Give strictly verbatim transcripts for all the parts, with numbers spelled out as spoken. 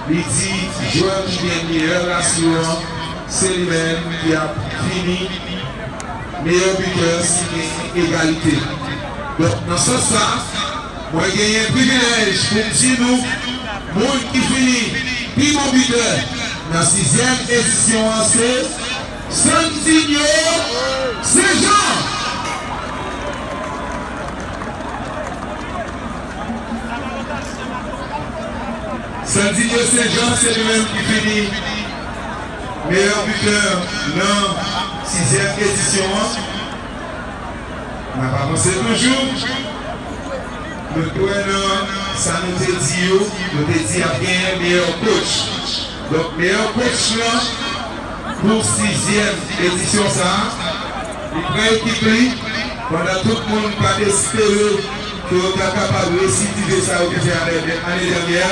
Li di jwè ki gen meyè rasyo an, se li menm ki ap fini meyè bitè si gen egalite. Donk, nan sans sa, mwen genyen privilèj pou m di nou, moun ki fini pi bon bitè nan sizyèm edisyon an se Sandinho Saint-Jean. Sandinho Saint-Jean, se li menm ki fini meyè bitè nan sizyèm edisyon an. N ap avanse toujou. Nou t wè nan sa nou te di yo, nou te di ap genyen meyè coach. Donk, meyè coach lan pou sizyèm edisyon sa a, li pran ekip li, pandan tout moun pa t espere ke yo ta kapab residive sa yo te fè ane, ane dènyè.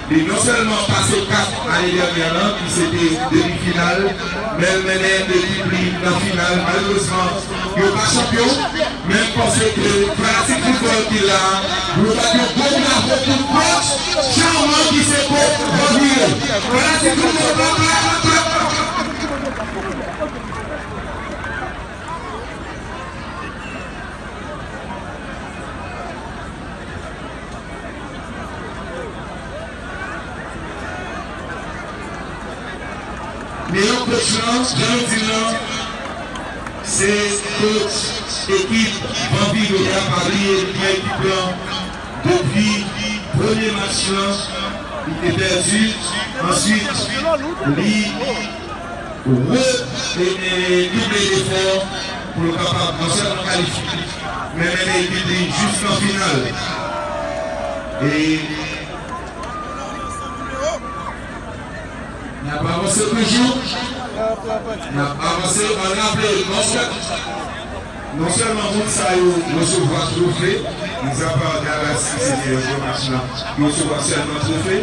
Li non sèlman pase kap ane dènyè lan, ki se te demi final, men l mennen ekip li nan final. Malerezman, yo pa chanpyon, men m panse ke fanatik foutbòl ki la a, pou yo bat yon gwo bravo pou coach Charmant ki se coach Van Vire. Fanatik foutbòl, clap, clap, clap, clap. Meyè coach lan, jan nou di l lan, se coach ekip Van Vire a, pa bliye li pran ekip lan depi premye match lan, li te pèdi, answit, li re, e, e, double efò pou l kapab non sèlman kalifye, men mennen ekip li jiskan final. E n ap avanse toujou. N ap avanse, ann raple, non sèl-, non sèlman moun sa yo resevwa twofe, mizapa Dallas ki se meyè jwè match lan, yo resevwa sèlman twofe,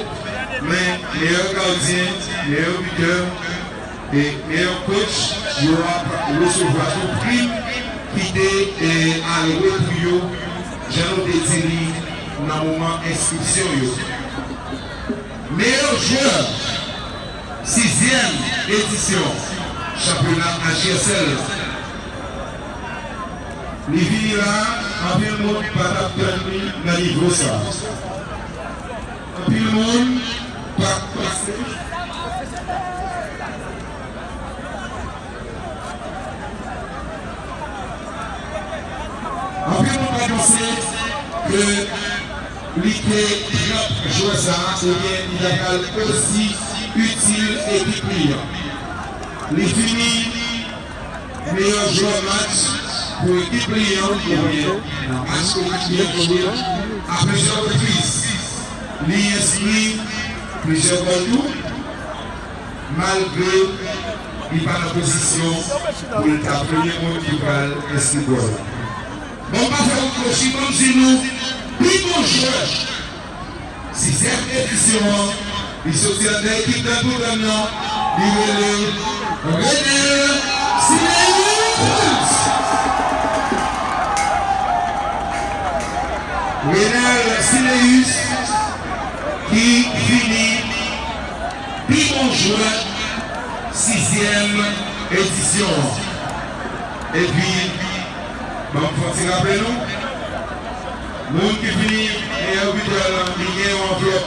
men meyè gadyen, meyè bitè, e meyè coach, yo ap resevwa tou prim ki te, e, alwe pou yo, jan nou te di li nan moman enskripsyon yo. Meyè jwè sizyèm edisyon chanpyona H S L. Li vini la, anpil moun pa t ap tann li nan nivo sa. Anpil moun pa t panse. Anpil moun pa t panse ke li te trant jwè sa a, ebyen, li ta pral osi itil ekip li an. Li fini meyè jwè match pou ekip li an, ebyen, nan match ekip li an jwe a plizyè repriz. Li enskri plizyè gòl tou, malgre li pa nan pozisyon pou l ta premye moun ki pral enskri gòl. Bon, m pa fè wout kwochi, ban m di nou, pi bon jwè sizyèm edisyon an, li soti anndan ekip Dèltoudàn nan, li rele Renel Sileus. Renel Sileus ki fini pi bon jwè sizyèm edisyon an. Epi, ban m fè yon ti raple nou, moun ki fini meyè bitè lan, li gen yon anvlòp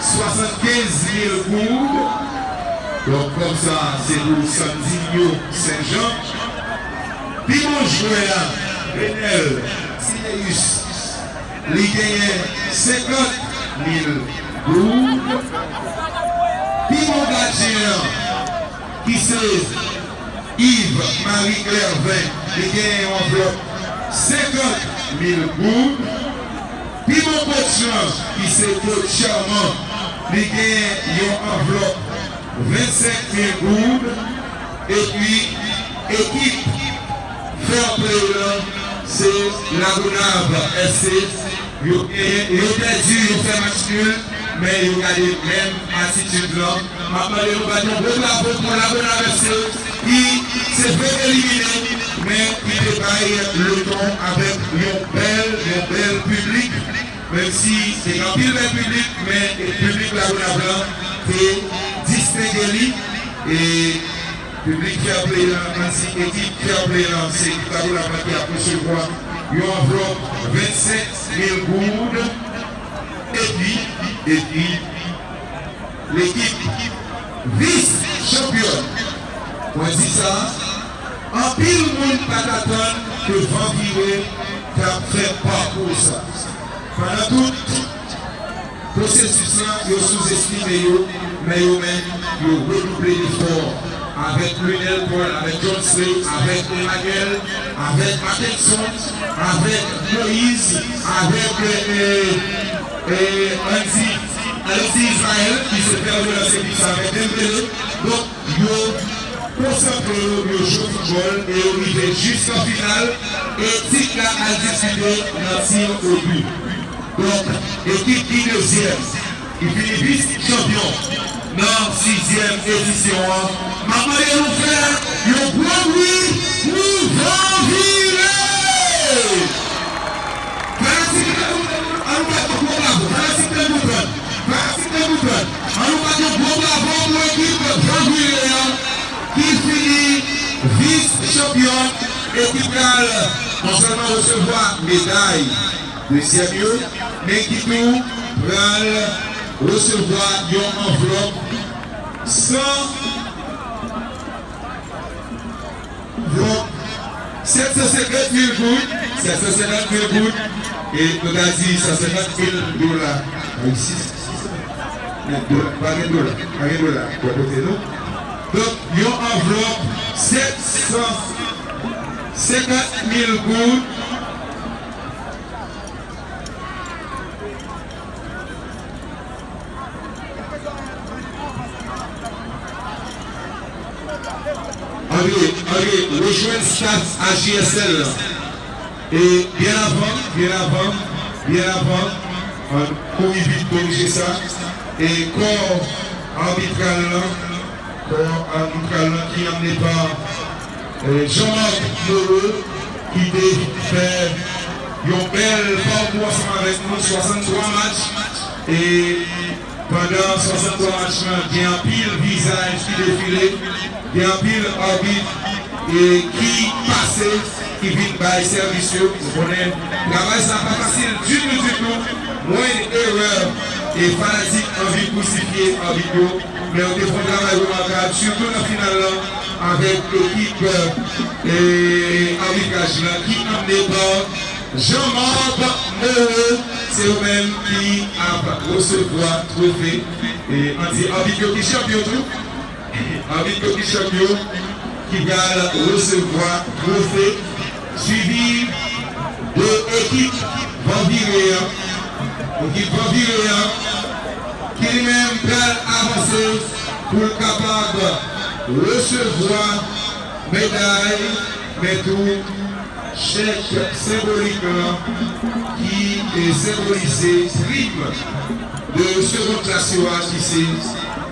swasannkenz mil goud. Donk, kòb sa, se pou Sandinho Saint-Jean. Pi bon jwè a, Renel Sileus, li genyen senkant mil goud. Pi bon gadyen an, ki se Yves Marie Clervin, li genyen yon anvlòp senkant mil goud. Pi bon coach lan, ki se coach Charmant, li genyen yon anvlòp vennsenk mil goud. Epi, ekip Fair Play lan, se Lagonav F C. Yo genyen, yo pèdi, yo fè match nul, men yo gade menm atitid lan. M ap mande nou bat yon gwo bravo pou Lagonav F C, ki se vre elimine, men ki te bay leton avèk yon bèl, yon bèl piblik, menm si te gen anpil bèl piblik, men piblik Lagonav lan te distenge li, e piblik Fair Play lan, ann di ekip Fair Play lan, se ekip Laboulab lan ki ap resevwa yon anvlòp vennsenk mil goud, epi, epi, lekip vis chanpyòn. Mwen di sa, anpil moun pa t atann ke Van Vire t ap fè pakou sa. Pandan tout pwosesis lan, yo souzestime yo, men yo menm, yo redouble efò avèk Lunel Paul, avèk Johnsley, avèk Emmanuel, avèk Mackenson, avèk Moïse, avèk, e, e, Andy, Alexis Israël, ki se pè de la sevis avèk Dembélé. Donk, yo konsantre yo, yo jwe foutbòl e yo rive jiskan final, e tit la al diskite nan tir au but. Donk, ekip ki dezyèm, ki fini vis chanpyon nan sizyèm edisyon an, m ap mande nou fè yon gwo bri pou Van Vire! Fanatik Tanbou Tann, ann nou bat yon gwo bravo. Fanatik Tanbou Tann, fanatik Tanbou Tann, ann nou bat yon gwo bravo pou ekip Van Vire an ki fini vis chanpyon. Ekip la non sèlman resevwa meday dezyèm yo, men ki tou pral resevwa yon anvlòp san, anvlòp sèt san senkant mil goud, sèt san senkant mil goud, e nou ta di san senkant mil dola ayisyen. Men dola, pa gen dola, pa gen dola bò kote nou. Donk, yon anvlòp sèt san senkant mil goud. Ann re-, ann re-, rejwenn staff A J S L lan. E byen avan, byen avan, byen avan, ann kouri vit korije sa. E kò abitral lan, kò abitral lan ki anmennen pa, e, Jean-Marc Moreau, ki te fè yon bèl pakou ansanm avèk nou, swasanntwa match. E pandan swasanntwa match lan, gen anpil vizaj ki defile, gen anpil abit, e, ki pase, ki vin bay sèvis yo. Nou konnen travay sa pa fasil ditou, ditou. Mwen, erè, e fanatik anvi krusifye abit yo, men yo te fè yon travay remakab, sitou nan final lan, avèk ekip, e, abitraj lan ki anmennen pa Jean-Marc Moreau. Se yo menm ki ap resevwa twofe. E ann di abit yo ki chanpyon tou. Abit yo ki chanpyon, ki pral resevwa twofe, swivi de ekip Van Vire an. Ekip Van Vire an, ki li menm pral avanse pou l kapab resevwa meday, men tou chèk senbolik lan ki, e, senbolize prim de segonn klas yo a, ki se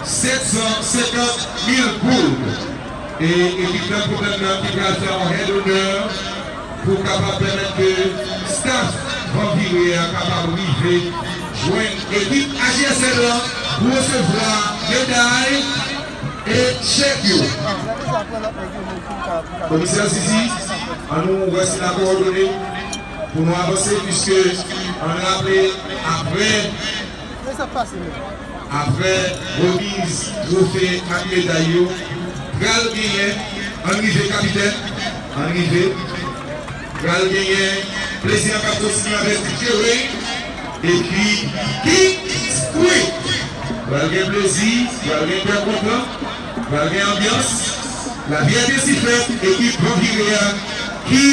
sèt san senkant mil goud. E ekip Tanbou Tann nan ki pral fè yon head honor pou kapab pèmèt ke staff Van Vire a kapab rive jwenn ekip A J S L lan pou resevwa meday e chèk yo. Komisè Zizi, ann nou wè si n a kowòdone pou nou avanse, piske ann raple, apre, apre remiz twofe ak meday yo, pral genyen, ann rive kapitèn, ann rive, pral genyen plezi an k ap kontinye avèk D J Ray epi King Squid. Pral gen plezi, pral gen kè kontan, pral gen anbyans. Lavi a byen si fèt, ekip Van Vire a ki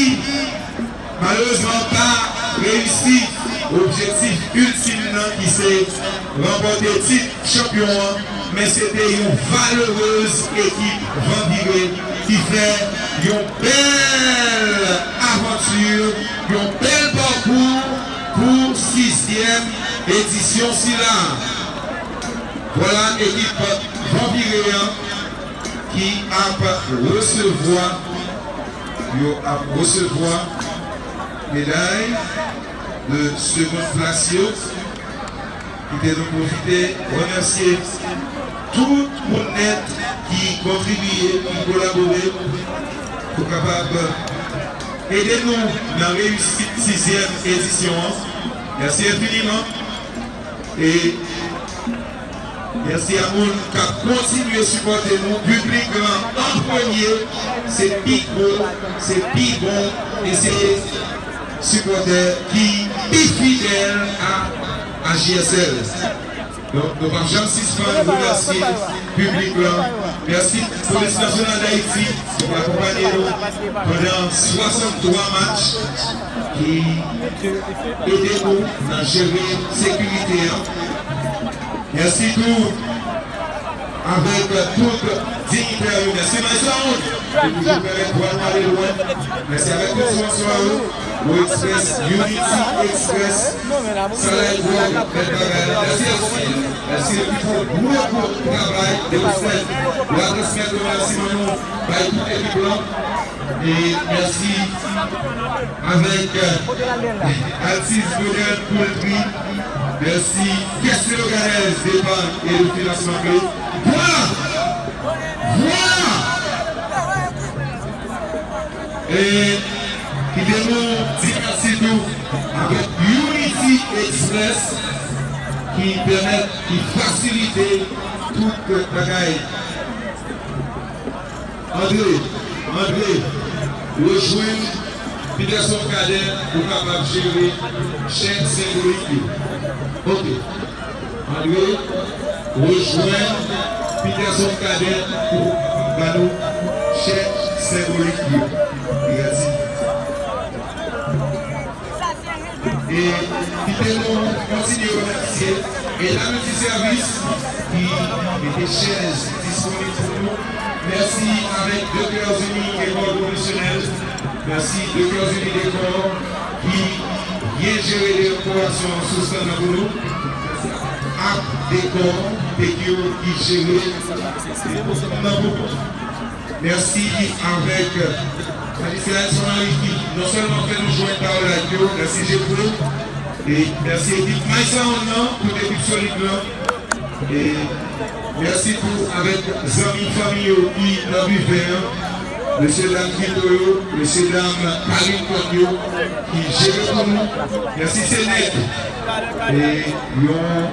malerezman pa reyisi objektif iltim nan ki se ranpòte tit chanpyon an, men se te yon valerez ekip Van Vire ki fè yon bèl avanti, yon bèl pakou pou sizyèm edisyon sila. Vwala ekip Van Vire an ki ap resevwa, yo ap resevwa meday de segonn plas yo. Kite nou pwofite remèsye Tout moun nèt ki kontribye, ki kolabore pou kapab ede nou nan reyisit sizyèm edisyon an. Mèsi enfiniman. E mèsi a moun k ap kontinye sipòte nou. Piblik lan an premye, se pi gwo, se pi bon, e se sipòtè ki pi fidèl a A J S L. Donk, nou p ap janm sispann remèsye piblik lan. Mèsi Polis Nasyonal Dayiti ki te akonpanye nou pandan swasanntwa match, ki ede nou nan jere sekirite an. Mèsi tou avèk tout dinyitè yo. Mèsi My Sound ki toujou pèmèt vwa nou ale lwen. Mèsi avèk tout sponsò yo. Go Express, Unity Express, Salay Drug, bèl bagay. Mèsi Elsie. Elsie ki fè yon gwo, gwo travay de respè. Nou a transmèt remèsiman nou bay tout ekip lan. E mèsi avèk, euh, Atis Modern Poultry. Mèsi Caisse Sénégalaise d'Épargne et de Financement Clé. Vwa! Vwa! E kite nou di mèsi tou avèk Unity Express ki pèmèt, ki fasilite tout bagay. Andre, Andre, rejwenn Peterson Cadet pou kapab jere chèk senbolik yo. Ok. Andre, rejwenn Peterson Cadet pou ba nou chèk senbolik yo. Li redi. E kite nou kontinye remèsye Etat Multisèvis ki mete chèz disponib pou nou. Mèsi avèk Docteurs Unis École Professionnelle. Mèsi Docteurs Unis Décor ki byen jere dekorasyon sou stand nan pou nou. Ak Décor, Pekyo ki jere dekorasyon nan pou nou. Mèsi avèk Alicia Elson Marie ki non sèlman fè nou jwenn pawòl ak yo, mèsi Jeffrey, e mèsi ekip My Sound nan, tout ekip solid lan. E mèsi tou avèk zanmi, fanmi yo ki nan bifè an, mesye dam Vito yo, mesye dam Paris Club yo ki jere pou nou. Mèsi Senèk, e yon,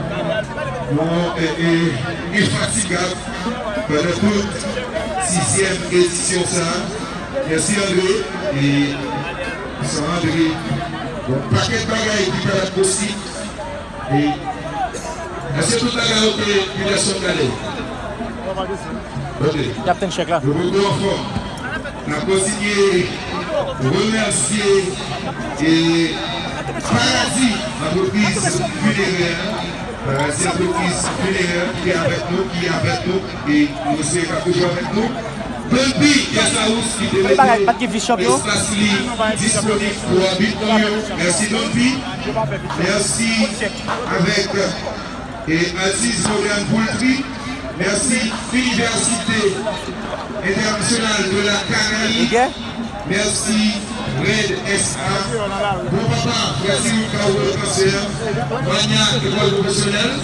yon, e, e, enfatigab pandan tout sizyèm edisyon sa a. Mèsi Andre. E san Andre, yon pakèt bagay ki pa t ap posib. E èske tout bagay oke, Peterson, gade? Ok. Y ap tann chèk la. Nou poko anfòm. N ap kontinye remèsye, e, Paradi Antrepriz Finerè, Paradi Antrepriz Finerè ki te avèk nou, ki avèk nou, e nou espere k ap toujou avèk nou. Don P Guest House ki te mete espas li disponib pou abit nou yo. Mèsi Don P. Mèsi avèk, e, Aziz Modern Poultry. Mèsi Université Internationale de la Caraïbe. Mèsi Red S A. Bon papa, mèsi Lucao Transfer. Manya École Professionnelle.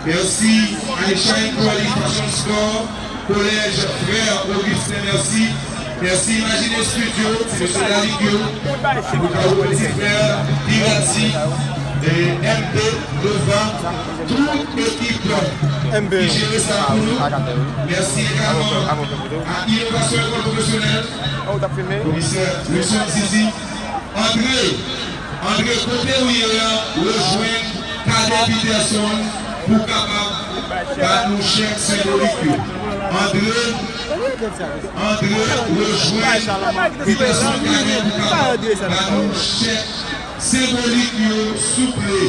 Mèsi Aisha Quality Fashion Store, Collège Frère Augustin, mèsi. Mèsi Imagine Studio, ti mesye David yo, Lucao Petit Frère, Pirati, e, M P, Nova, tout ekip ki jere sa pou nou. Mèsi egalman a Innovation École Professionnelle, komisè Wilson Zizi. Andre, Andre, kote w ye a, rejwenn Cadet Peterson pou kapab ba nou chèk senbolik yo. Andre, Andre, rejwenn Peterson Cadet pou kapab ba nou chèk senbolik yo, souple.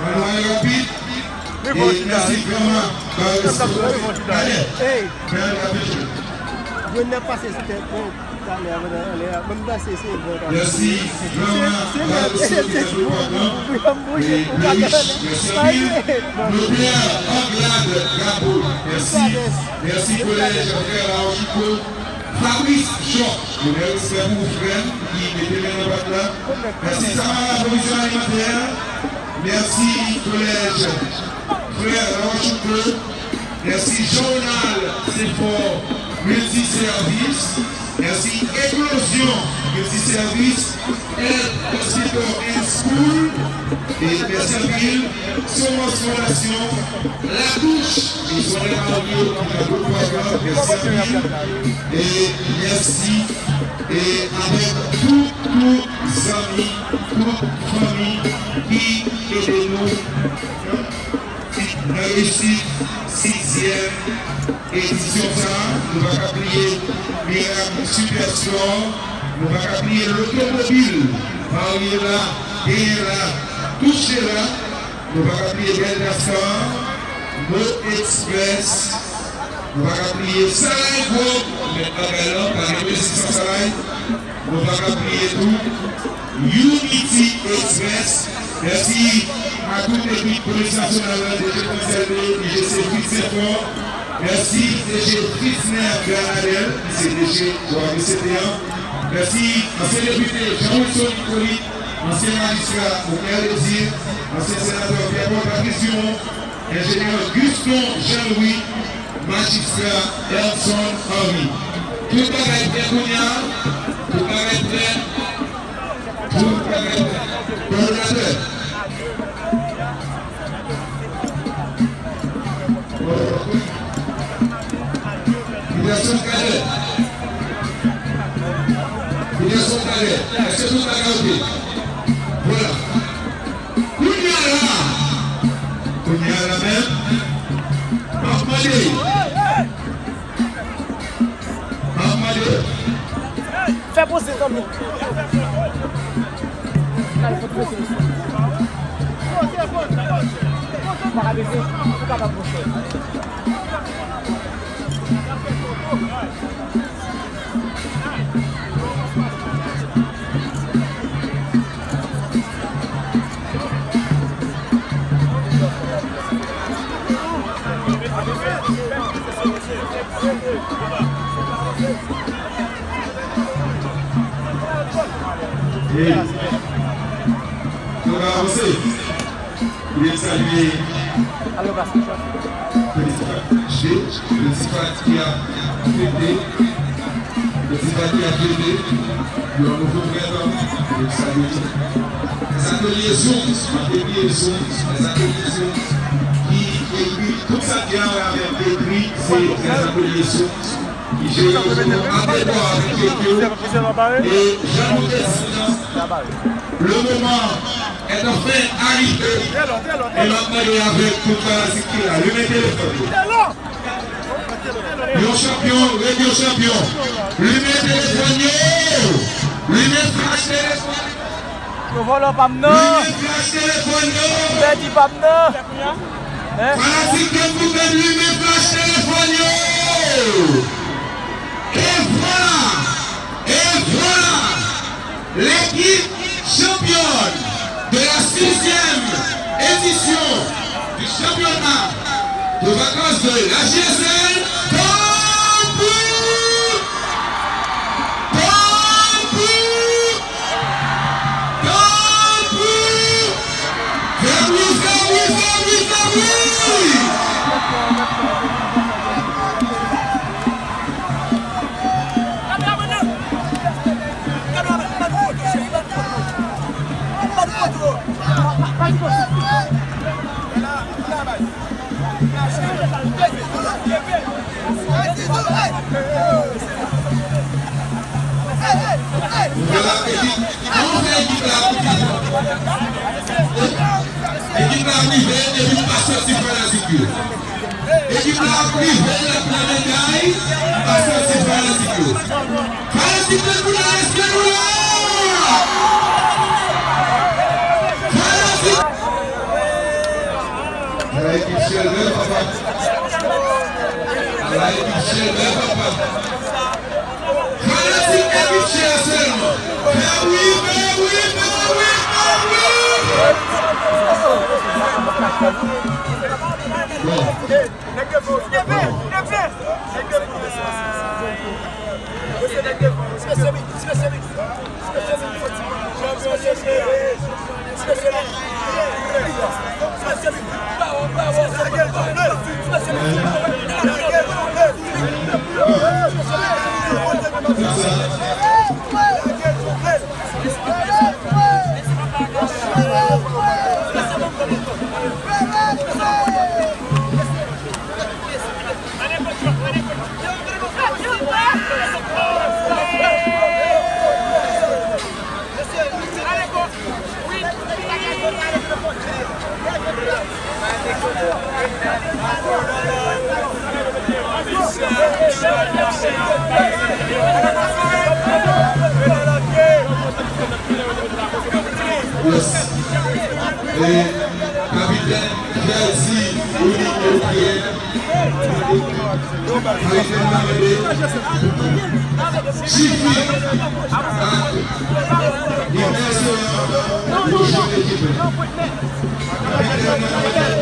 Ann ale rapid. E mèsi granma, ba respè. Cadet, fè rapid. Mèsi granma, ba respè pou Cadet. E Berish, mèsi anpil. Notè Anglade Gabo, mèsi. Mèsi Kolèj Frè Larochefoucauld. Fabrice Job, nou gen respè pou ou, frè m, ki mete men nan pat la. Mèsi Samara, pwovizyon alimantè. Mèsi Kolèj Frè Larochefoucauld. Mèsi Journal Senfò Multiservice. Mèsi Éclosion Multiservice. Health Hospital and School. E mèsi anpil. Semence Fondation. La Touche. E Sonia Mario, ki nan gwoup pwogrè. Mèsi anpil. E mèsi. E avèk tout, tout zanmi, tout fanmi ki ede nou nan reyisit sizyèm edisyon sa a. Nou pa ka bliye Mirak Super Sport. Nou pa ka bliye lotomobil Mariela genyen la, touche la. Nou pa ka bliye Delta Star, Mo Express. Nou pa ka bliye Salay Group, mèt bagay lan, pa gen presi san Salay. Nou pa ka bliye tou Unity Express. Mèsi a tout ekip Polis Nasyonal la, D G Fransèl de, I G C Fritz Senfò. Mèsi D G Fritznè Granadel, ki se D G O A V C T an. Mèsi ansyen depite Jean Wilson Hyppolite, ansyen majistra Omer Désir, ansyen senatè Pierre Paul Patrice Dumont, enjenyè Guston Jean Louis, majistra Elson Henry. Tout bagay prè kounye a, tout bagay prè, tout bagay prè. Kòdonatè. Peterson Cadet. Peterson Cadet. Èske tout bagay oke? Vwala. Kounye a la, kounye a la menm, m ap mande, m ap mande. Fè poze tanbou. Gade, fò poze. Pa ka bese, ou kapab poze. Hey. Nou ka avanse. Mwen salye Petit Fati, Petit Fati ki ap fete, Petit Fati ki ap fete yon nouvo prèt, mwen salye tou. Lèzatelye Souz, mwen te bliye Souz, Lèzatelye Souz, ki ekri tout sa ki gen a wè avèk ekri, se Lèzatelye Souz. Ki jere yo an depwa avèk yo. E jan nou te di nan le moman est enfin arrivé. E m ap mande avèk tout fanatik ki la, limen telefòn yo. Yon chanpyon ret yon chanpyon. Limen telefòn yo. Limen flash telefòn yo. Yo vòlò pa m nan. Limen flash telefòn yo. Pèdi pa m nan. Hein? Fanatik Kèm pou Kèm, limen flash telefòn yo. E vwala, e vwala, l'équipe championne de la sixième édition du championnat de vacances de la G S L, Tanpri! Tanpri! Tanpri! Tanpri, tanpri, tanpri, tanpri! Vwala, ekip, an fè ekip la ap rive. Ekip la ap rive, epi m pa santi fanatik yo. Ekip la ap rive, l ap pran medal, m pa santi fanatik yo. Fanatik Tanpri la, èske nou la? Fanatik. Ala ekip Chèlbè, papa. Ala ekip Chèlbè, papa. Fanatik ekip Chèlbè sèlman. Fè bri, fè bri, fè bri, fè bri. Bon. Bon. Yes. E kapitèn Ferdie Ronimo Pierre. Kapitèn nan rele Jifi ak Ignasio pou jwe ekip la. Kapitèn nan rele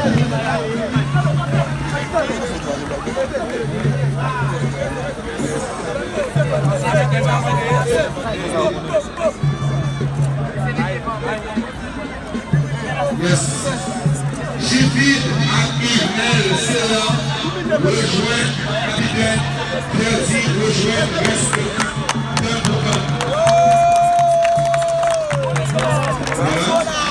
Yes. Jifi ak Yvnel Sera rejwenn kapitèn, Ferdie rejwenn rès ekip Kann pou Kann. Vwala.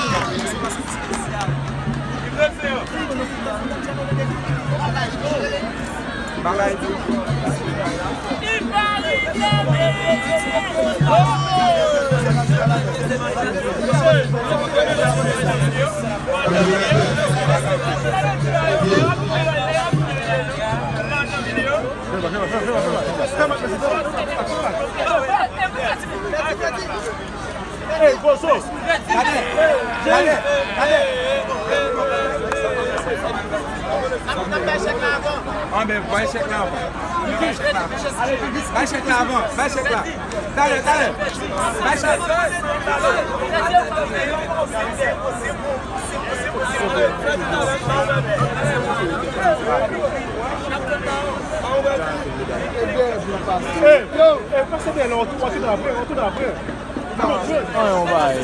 Bagay di. Hey, Bozo! Gade! Gade! Gade! Anben, bay chèk la avan. Bay chèk la avan. Bay chèk la avan. Bay chèk la. Talè, talè. Bay chèk. Hey, hey, pase dèyè la, w tou, w tou apre, w tou apre. An, yon bagay.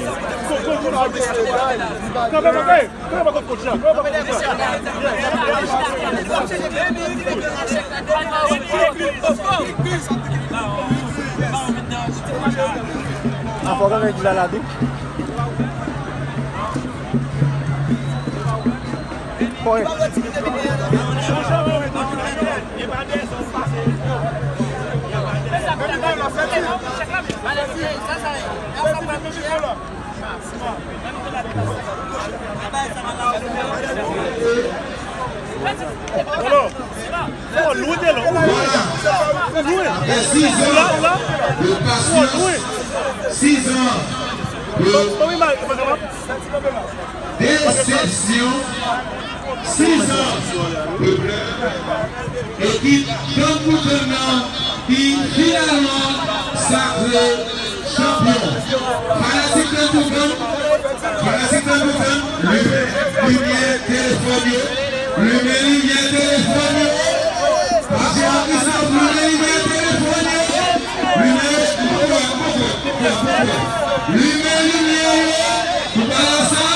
An fò gade ki la la tou. Kòrèk. Hello. Oh, lwen te la. Lwen. Ou la, ou la. Oh, lwen. Sis an. Mami, mami, mami. Desepsyon, sis an de plè, ekip Kann pou Kann nan ki finalman sakre chanpyon. Fanatik Kann pou Kann, fanatik Kann pou Kann, limen limyè telefòn yo, limen limyè telefòn yo. Papi Maurice, limen limyè telefòn yo, limen, limen limyè yo, pou pa